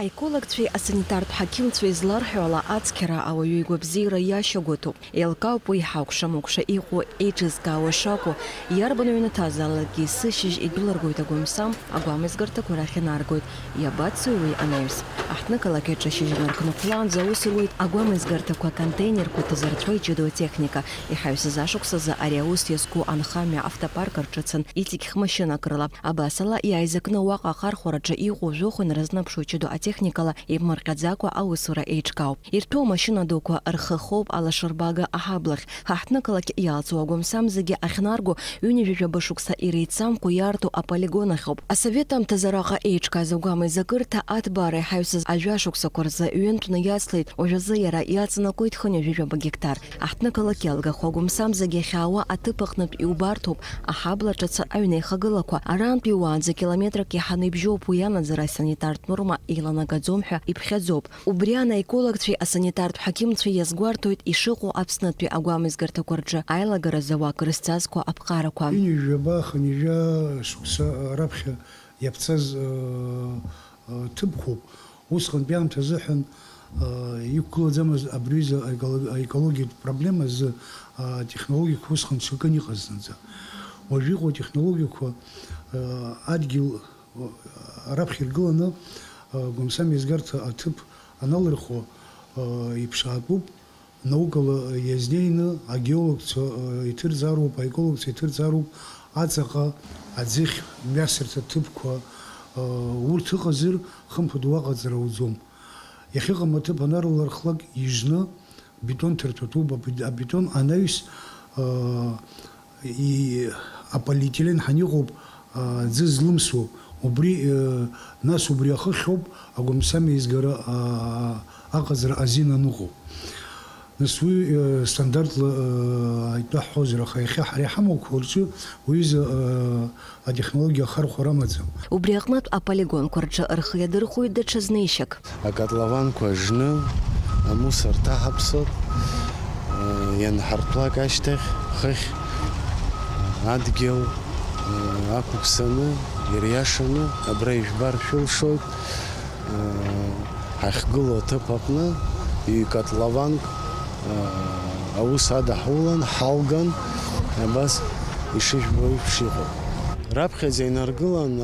Аекологцәеи асанитартә ҳақьымцәеи зларҳәо ала, ацқьара ауаҩы игәабзиара иашьагәаҭоуп. Еилкаауп уи ҳакәша-мыкәша иҟоу, еиҿызкаауа шакәу, иарбан ҩнаҭазаалакгьы есышьыжь идәылыргоит агәамсам, агәамызгарҭақәа рахь инаргоит. Иабацои уи анаҩс? Аҳҭнықалақь аҿы шьыжьынаркны хәлаанӡа аус руеит агәамызгарҭақәа, контейнерқәа ҭазырцәуа иҷыдоу атехника. Иҳаҩсыз ашықәсазы ари аус иазку анхамҩа автопарк рҿыцын иҵегь хмашьынак рыла. Абасала, иааизакны уаҟа ахархәараҿы иҟоу жәохә инарызнарԥшуа иҷыдоу атехникала еимырҟьаӡакәа аусура еиҿкаауп. Ирҭәу амашьына дуқәа рхы хоуп алашарбага аҳаблахь. Ҳаҳҭнықалақь иалҵуа агәамсам зегьы ахьнарго, ҩынҩажәижәаба шықәса иреицамкәа иаарту аполигон ахьоуп. Асовет аамҭазы араҟа еиҿкааз агәамеизакырҭа аҭбаара иҳаҩсыз ажәа шықәсақәа рзы ҩынтәны иацлеит, уажәазы иара иаҵанакуеит хынҩажәижәаба гектар. Аҳҭнықалақь иалгахо агәамсам зегьы ахьаауа аҭыԥ аҟнытә иубарҭоуп аҳабла ҿыц аҩнеихагылақәа. Арантәи уаанӡа километрак иаҳаны ибжьоуп, уи анаӡара асанитартә норма еиланагаӡом ҳәа иԥхьаӡоуп. Убри аан аекологцәеи асанитартә ҳақьымцәеи иазгәарҭоит ишыҟоу Аԥснытәи агәамызгарҭақәа рҿы аилагаразы уак рызҵазкуа аԥҟарақәа. Ҩынҩажәаба, хынҩажәа шықәса раԥхьа иаԥҵаз, ы, ы, ҭыԥқәоуп. Усҟантәи аамҭа азыҳәан, ы, иқәгылаӡамыз абри аҩыза аеколог-, аекологиатә проблема азы, ы, атехнологиақәа усҟан ҽакын иҟаз зынӡа. Уажә иҟоу атехнологиақәа, ы, адгьыл, ы, раԥхьа иргыланы, ы, Гәамсам еизгарҭа аҭыԥ аналырхуа, ы, иԥшаатәуп. Наукала иазнеины агеологцәа, э, иҭырҵаароуп, аекологцәа иҭырҵаароуп, аҵаҟа, аӡыхь, мҩасырҭа ҭыԥқәа, э, урҭ ыҟазар, хымԥада уаҟа аҵара ауӡом. Иахьыҟам аҭыԥ анарылархлак ижны, бетон ҭырҭәатәуп, абет-, абетон анаҩс, э, и-, аполиэтилен ҳәа иҟоуп, а, ӡы злымсуа. Убри, э, нас убри ахыхьоуп агәамсам еизгара, а, аҟаҵара азин аныҟоу. Нас уи, э, стандартла, э, итәы ҳҳәозар, аха иахьа ҳара иҳамоуқәа рҿы уҩыза, э, атехнологиа ахархәара амаӡам. Убри аҟнытә аполигонқәа рҿы рхы иадырхәоит даҽа знеишьак. Акотлованқәа жны, амусор ҭаҳаԥсоит, ианҳарҭәлак ашьҭахь, хыхь, адгьыл, ақәыԥсаны, ириашаны, абра ижәбар шәылшоит, ҳахьгылоу аҭыԥ аҟны ҩ-котлованк, аус адаҳулан, ҳалган, абас ишыжәбо еиԥш иҟоуп. Раԥхьаӡа инаргылан,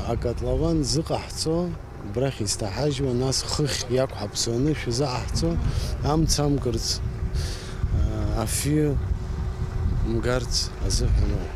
акотлован зыҟаҳҵо, убрахь изҭаҳажьуа, нас хыхь иақәҳаԥсоу анышә изаҟаҳҵо, амца амкырц, афҩы мгарц азыҳәаноуп.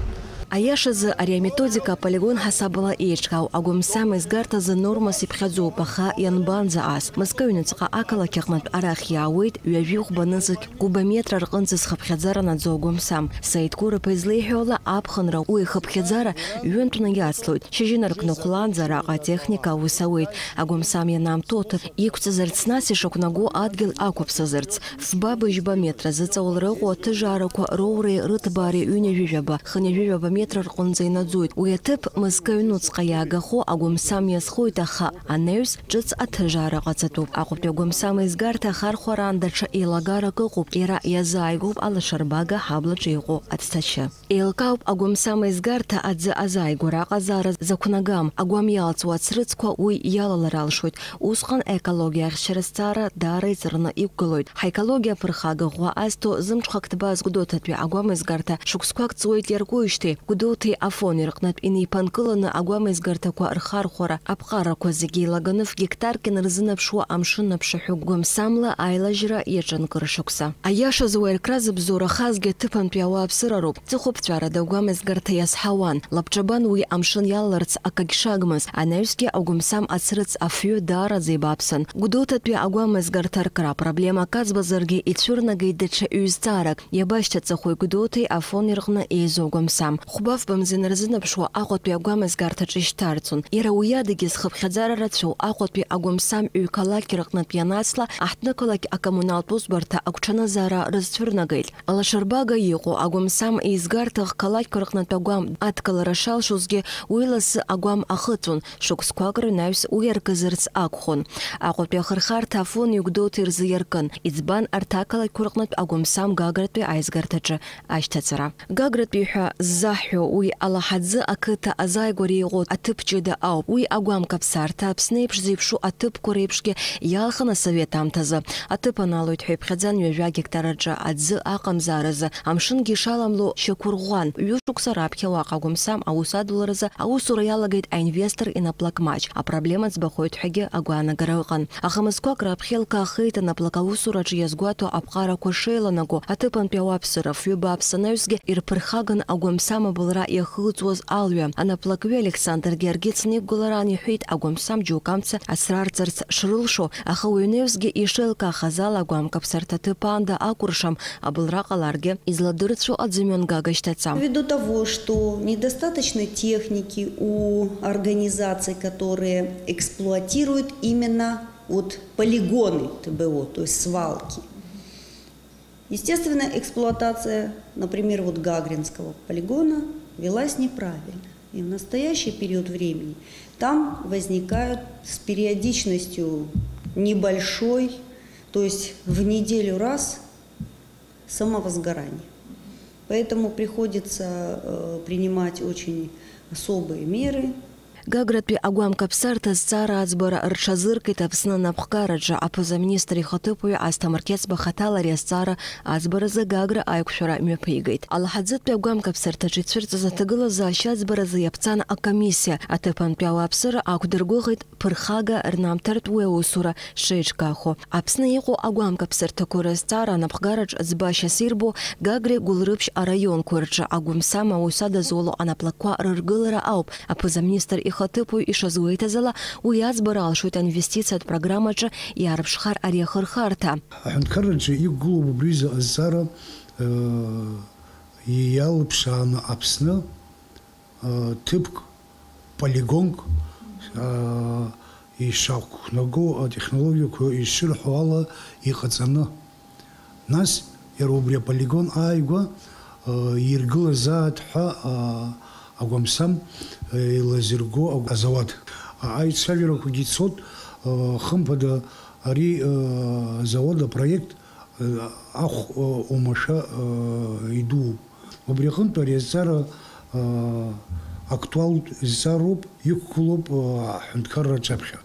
Аиашазы, ари аметодика аполигон ҳасабала еиҿкаау агәамсам еизгарҭазы нормас иԥхьаӡоуп, аха ианбанӡа ас? Мызкы аҩныҵҟа ақалақь аҟнытә арахь иаауеит ҩажәи хәба нызқь кубометра рҟынӡа зхыԥхьаӡара наӡоу агәамсам. Саид Курыԥа излеиҳәо ала, аԥхынра уи ихыԥхьаӡара ҩынтәны иацлоит. Шьыжьынаркны хәлаанӡа араҟа атехника аус ауеит. Агәамсам ианаамҭоу аҭыԥ иқәҵазарц, нас ишақәнаго адгьыл ақәыԥсазарц. Фба-быжьба метра зыҵаулара ыҟоу аҭыжаарақәа роуреи рыҭбаареи ҩынҩажәижәаба, хынҩажәижәаба метра рҟынӡа инаӡоит. Уи аҭыԥ мызкы аҩнуҵҟа иаагахо агәамсам иазхоит, аха анаҩс ҿыц аҭыжаара ҟаҵатәуп. Аҟәатәи агәамсам еизгарҭа ахархәараан даҽа еилагарак ыҟоуп, иара иазааигәоуп алашарбага ҳаблаҿы иҟоу ацҭашьы. Еилкаауп агәамсам еизгарҭа аӡы азааигәара аҟазаара зақәнагам, агәам иалҵуа ацрыҵқәа уи иалалар алшоит. Усҟан аекологиа ахьчара азҵаара даара иҵарны иқәгылоит. Ҳаекологиа аԥырхага ӷәӷәа азҭо зымҽхак ҭбааз Гәдоуҭатәи агәамеизгарҭа шықәсқәак ҵуеит иаркуижьҭеи. Гәдоуҭеи Афони рҟнытә инеиԥынкыланы агәамеизгарҭақәа рхархәара аԥҟарақәа зегьы еилаганы ф-гектарк инарзынаԥшуа амшын аԥшаҳәы гәамсамла аилажьра иаҿын кыр шықәса. Аиашазы, уи аркра зыбзоурахазгьы аҭыԥантәи ауааԥсыра роуп. Ҵыхәаԥҵәарада агәамеизгарҭа иазҳауан, лабҿабан уи амшын иалаларц акагь шагмыз, анаҩсгьы агәамсам ацрыҵ афҩы даараӡа ибааԥсын. Гәдоуҭатәи агәамеизгарҭа аркра апроблема аказбазаргьы ицәырнагеит даҽа ҩ-зҵаарак, иабашьҭаҵахои Гәдоуҭеи Афони рҟны еизо агәамсам. Хәба-фба мза инарзынаԥшуа Аҟәатәи агәамеизгарҭаҿы ишьҭарҵон. Иара уи адагьы зхыԥхьаӡара рацәоу Аҟәатәи агәамсам ҩ-қалақь рҟнытә ианацла, аҳҭнықалақь акоммуналтә усбарҭа агәҽанызаара рызцәырнагеит. Алашарбага иҟоу агәамсам еизгарҭа х-қалақьқәа рҟнытә агәам адкылара шалшозгьы, уи лассы агәам ахыҵуан, шықәсқәак рынаҩс уи аркызарц акәхон. Аҟәатәи ахырхарҭа Афони Гәдоуҭеи рзы иаркын. Иӡбан арҭ ақалақьқәа рҟнытә агәамсам Гагратәи аизгарҭаҿы ашьҭаҵара. Гагратәи ҳәа ззаҳ ҳәа, уи Алаҳаӡы ақыҭа азааигәара иҟоу аҭыԥ ҷыда ауп. Уи агәамк аԥсарҭа Аԥсны еиԥш зеиԥшу аҭыԥқәа реиԥшгьы иалхын асовет аамҭазы. Аҭыԥ аналоит ҳәа иԥхьаӡан ҩажәа гектар аҿы аӡы аҟамзааразы, амшынгьы ишаламло шьақәырӷәӷәан. Ҩышықәса раԥхьа уаҟа агәамсам аус адуларазы аусура иалагеит аинвестор инаплакмаҷ. Апроблема ӡбахоит ҳәагьы агәаанагара ыҟан. Аха мызқәак раԥхьа илкаахеит анаплак аусураҿы иазгәаҭо аԥҟарақәа шеиланаго. Аҭыԥантәи ауааԥсыра фҩы бааԥс анаҩсгьы ирԥырхаган агәамсам абылра иахылҵуаз алҩа. Анаплакҩы Александр Георгиец ныҟәгылараан иҳәеит, агәамсам џьоук амца ацрарҵарц шрылшо, аха уаҩ наҩсгьы ишеилкаахаз ала агәамк аԥсарҭа аҭыԥ аанда акәыршам, абылра ҟаларгьы изладырцәо аӡы мҩангага шьҭаҵам. Ввиду того, что недостаточно техники у организаций, которые эксплуатируют именно вот полигоны Т Б О, то есть свалки. Естественно, эксплуатация, например, вот Гагринского полигона велась неправильно. И в настоящий период времени там возникают с периодичностью небольшой, то есть в неделю раз, самовозгорание. Поэтому приходится э, принимать очень особые меры. Гагратәи агәамк аԥсарҭа азҵаара аӡбара рҽазыркит Аԥсны анапхгараҿы. Аԥыза-министр ихаҭыԥуаҩ Асҭамыр Қьецба хаҭала ари азҵаара аӡбаразы Гагра аиқәшәара мҩаԥигеит. Алаҳаӡытәи агәамк аԥсарҭаҿы ицәырҵыз аҭагылазаашьа аӡбаразы иаԥҵан акомиссиа. Аҭыԥантәи ауааԥсыра ақәдыргәыӷит ԥырхага рнамҭартә уи аусура шеиҿкаахо. Аԥсны иҟоу агәамк аԥсарҭақәа рызҵаара анапхгараҿ ӡбашьас ирбо Гагреи Гәылрыԥшь араионқәа рҿы агәамсам аус адызуло анаплакқәа рыргылара ауп. Аԥыза-министр ихаҭыԥуаҩ ишазгәеиҭаз ала, уи аӡбара алшоит аинвестициатә программаҿы иаарԥшхар ари ахырхарҭа. Аҳәынҭқарраҿы иқәгылоуп убри заҟа зҵаара, э, иалԥшааны Аԥсны, э, ҭыԥк, полигонк, э, ишақәнаго атехнологиақәа ишырҳәо ала иҟаҵаны. Нас иара убри аполигон ааигәа, э, иргылазааит ҳәа, э, агәамсам, э, еилазырго агә-, азауад. А-, аицәажәарақәагьы цот, э, хымԥада ари, э, азауад апроект, э, ахә, э, оумашәа, э, идууп. Убри аҟынтә ари азҵаара, э, актуалтә зҵаароуп, иқәгылоуп, э, аҳәынҭқарра аҿаԥхьа.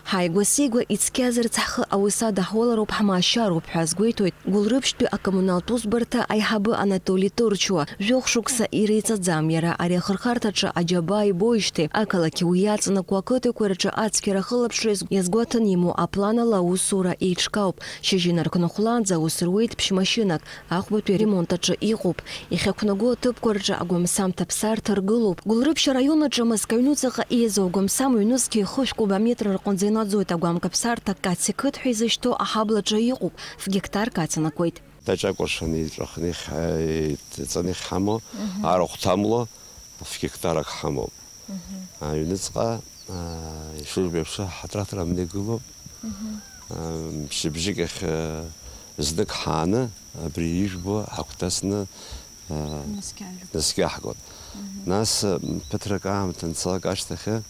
Ҳааигәа-сигәа ицқьазарц ҳхы аус адаҳулароуп, ҳмаашьароуп ҳәа азгәеиҭоит Гәылрыԥшьтәи акоммуналтә усбарҭа аиҳабы Анатоли Торчуа. Жәохә шықәса иреиҵаӡам иара ари ахырхарҭаҿы аџьабаа ибоижьҭеи. Ақалақьи уи иаҵанакуа ақыҭақәеи рҿы ацқьара ахылаԥшра иазгәаҭаны имоу аплан ала аусура еиҿкаауп. Шьыжьы инаркны хәлаанӡа аус руеит ԥшьмашьынак. Ахәбатәи аремонт аҿы иҟоуп. Иахьақәнаго аҭыԥқәа рҿы агәамсамҭа аԥсарҭа ргылоуп. Гәылрыԥшь араион аҿы Мызкы аҩнуҵаҟа еизоу агәамсам ҩнызқьи хышә кубометр рҟынӡа инаӡоит. Агәамк аԥсарҭа Каци қыҭ ҳәа изышьҭоу аҳаблаҿы иҟоуп, ф-гектарк ацанакуеит. Даҿакәыршаны иҵәахны иха-, иҵаны иҳамоу, мгм, арахә ҭамло ф-гектарак ҳамоуп. Мгм. Аҩныҵҟа, аа, ишыжәбо еиԥш, ҳатрактор амны игылоуп. Мгм. Аа, мчыбжьык ахь, аа, знык ҳааны, абри ижәбо ҳагәҭасны, аа, наскьа-, наскьаҳгоит. Мгм. Нас, м, ԥыҭрак аамҭа анцалак ашьҭахь,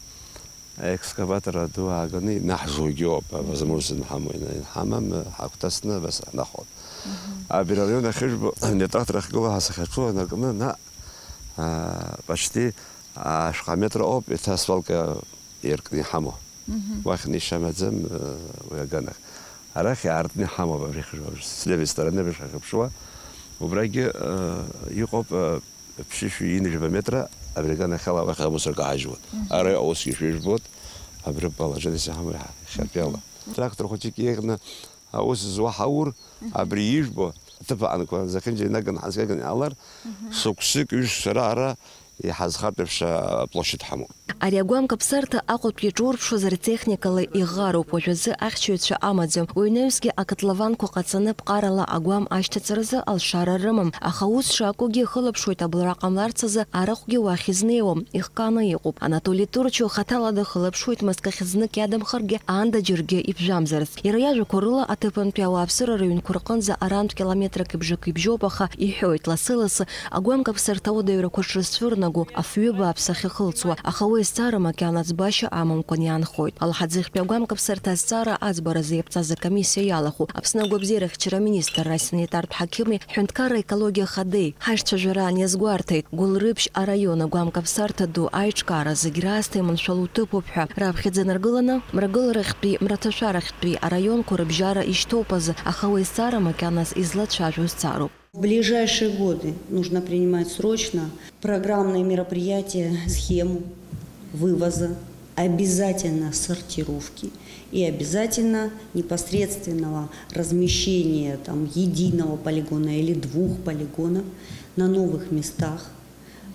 аекскаватор аду ааганы инаҳжугьы ауп, мгм, авозможность анҳамоу, ина-, инҳамам, ҳагәҭасны абас ҳнахәоит. Мгм. Абри араион ахьыжәбо, атрактор ахьгылоу ҳа сахьаҿу анаркны, наҟ, аа, почти ашәҟәы аметра ауп, еиҭа асвалка иаркны иҳамоу. Мгм. Уахь ниша амаӡам, э, уи аганахь. Арахь иаартны иҳамоуп абри хыжәбабжь. С левой стороны абри шахьыԥшуа. Убрагьы, э, иҟоуп, э, ԥшьышәи ҩынҩажәаба метра абри аганахьала уахь амусор каҳажьуан. Мгм. Ара усгьы шәыжәбоит, абри положение сиҳамоу иахьатәиала. Мгм. Трактор хәыҷык иеиӷьны аус зуа ҳаур, мгм, абри ижәбо, аҭыԥ аҟынқәа зехьынџьара инаганы ҳазгаганы иҟалар, мгм, шықәсык, ҩышықәса раара иҳазхартә еиԥш аплощадь ҳамоуп. Ари агәамк аԥсарҭа Аҟәатәгьы ҿурԥшуазар техникала иӷаруп, уажәазы ахьчаҩцәа амаӡам. Уи анаҩсгьы акотлованқәа ҟаҵаны ԥҟарала агәам ашьҭаҵаразы алшара рымам, аха ус шакәугьы ихылаԥшуеит абылра ҟамларц азы арахәгьы уахь изнеиуам, ихкааны иҟоуп. Анатоли Турчио хаҭала дахылаԥшуеит, мызкы ахь знык иадамхаргьы аанда џьаргьы иԥжәамзарц. Иара иажәақәа рыла, аҭыԥантәи ауааԥсыра рыҩнқәа рҟынӡа арантә километрак ибжак ибжьоуп, аха иҳәоит, лассы-лассы агәамк аԥсарҭа ауадаҩрақәа шрызцәырнаго, Афҩы бааԥс ахьахылҵуа, аха уи азҵаара макьана ӡбашьа амамкәан иаанхоит. Алҳаӡыхьтәи агәамкаԥсарҭа азҵаара аӡбаразы иаԥҵаз акомиссиа иалахәу Аԥсны агәабзиарахьчара аминистрра асанитартә ҳақьыми ҳҳәынҭқарра аекологиа ахадеи ҳаишьцәажәараан иазгәарҭеит, Гәылрыԥшь араион агәамкаԥсарҭа ду аиҿкаара зегь раасҭа иманшәалоу ҭыԥуп ҳәа раԥхьаӡа инаргыланы, мрагыларахьтәи, мраҭашәарахьтәи араионқәа рыбжьара ишьҭоуп азы, аха уи азҵаара макьаназ излацәажәо зҵаароуп. В ближайшие годы нужно принимать срочно программные мероприятия, схему вывоза, обязательно сортировки и обязательно непосредственного размещения там единого полигона или двух полигонов на новых местах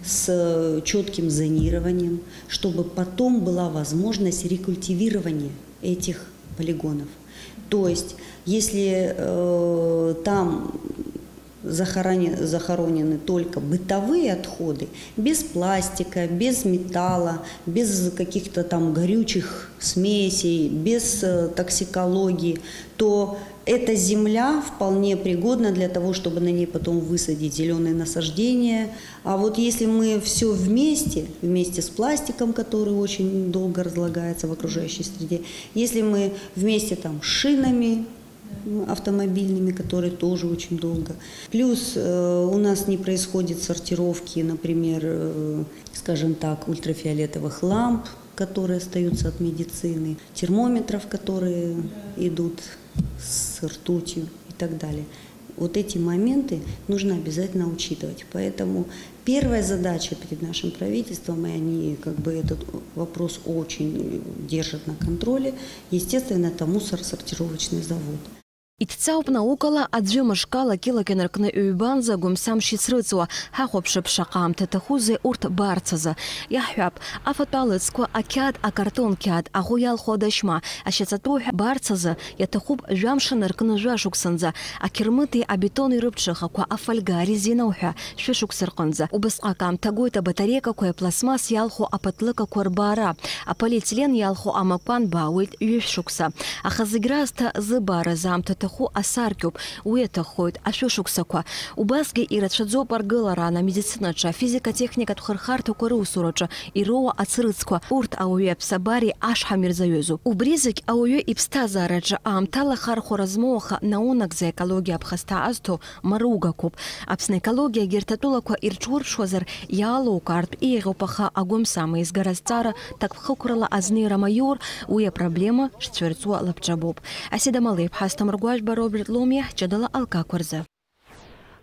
с четким зонированием, чтобы потом была возможность рекультивирования этих полигонов. То есть, если э, там захоронены только бытовые отходы, без пластика, без металла, без каких-то там горючих смесей, без э, токсикологии, то эта земля вполне пригодна для того, чтобы на ней потом высадить зеленые насаждения. А вот если мы все вместе, вместе с пластиком, который очень долго разлагается в окружающей среде, если мы вместе там с шинами, автомобильными, которые тоже очень долго. Плюс э, у нас не происходит сортировки, например, э, скажем так, ультрафиолетовых ламп, которые остаются от медицины, термометров, которые идут с ртутью и так далее. Вот эти моменты нужно обязательно учитывать. Поэтому первая задача перед нашим правительством, и они как бы этот вопрос очень держат на контроле, естественно, это мусоросортировочный завод. Иҭҵаауп наукала аӡәы мышкала килак инаркны ҩбанӡа агәамсамшь ицрыҵуа, ҳахәаԥшып шаҟа аамҭа ҭахузеи урҭ барцазы. Иаҳҳәап, афатә алыҵқәа, ақьаад, акартон қьаад, аӷу иалху адашьма, ашьаҵатәы уҳәа барцазы, иаҭахуп жәамш инаркны жәашықәсанӡа, ақьырмыти абетони рыԥҽыхақәа, афольга, арезина уҳәа шәышықәса рҟынӡа. Убасҟак аамҭа гоит абатареикақәеи апластмасс иалху апатлыкақәа рбаара, аполиэтилен иалху амакәан баауеит ҩышә шықәса. Аха зегь раасҭа зыбааразы аамҭа ҭаху асаркьоуп, уи аҭаххоит ашәышықәсақәа. Убасгьы ирацәаӡоуп аргылараан амедицинаҿы, афизика-техникатә хырхарҭақәа русураҿы ироуа ацрыҵқәа, урҭ ауаҩи аԥсабареи ашҳам ирзаҩызоуп. Убри зегь ауаҩы иԥсҭазаараҿы аамҭала ахархәара змоу, аха наунагӡа аекологиа аԥхасҭа азҭо маругақәоуп. Аԥсны аекологиагьы егьырҭ атәылақәа ирҽурԥшуазар, иалоукаартә еиӷьуп, аха агәамсам еизгара азҵаара ҭакԥхықәрала азнеира маиур, уи апроблема шцәырҵуа лабҿабоуп. Асида Малеиԥҳа, Асҭамыр Гәажәба, Роберт Ломиа, ҷыдала алкақәа рзы.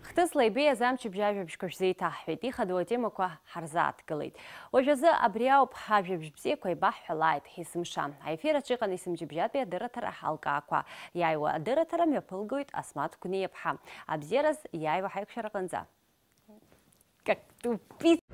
Хҭысла ибеиаз амчыбжь ажәабжьқәа шәзеиҭаҳҳәеит, ихадоу атемақәа ҳарзааҭгылеит. Уажәазы абри ауп ҳажәабжь бзиақәа еибаҳҳәалааит есымша. Аефир аҿы иҟан есымчыбжьатәи адырраҭара алкаақәа. Иааиуа адырраҭара мҩаԥылгоит Асмаҭ Гәниаԥҳа. Абзиараз, иааиуа ҳаиқәшәараҟынӡа. Как тупица!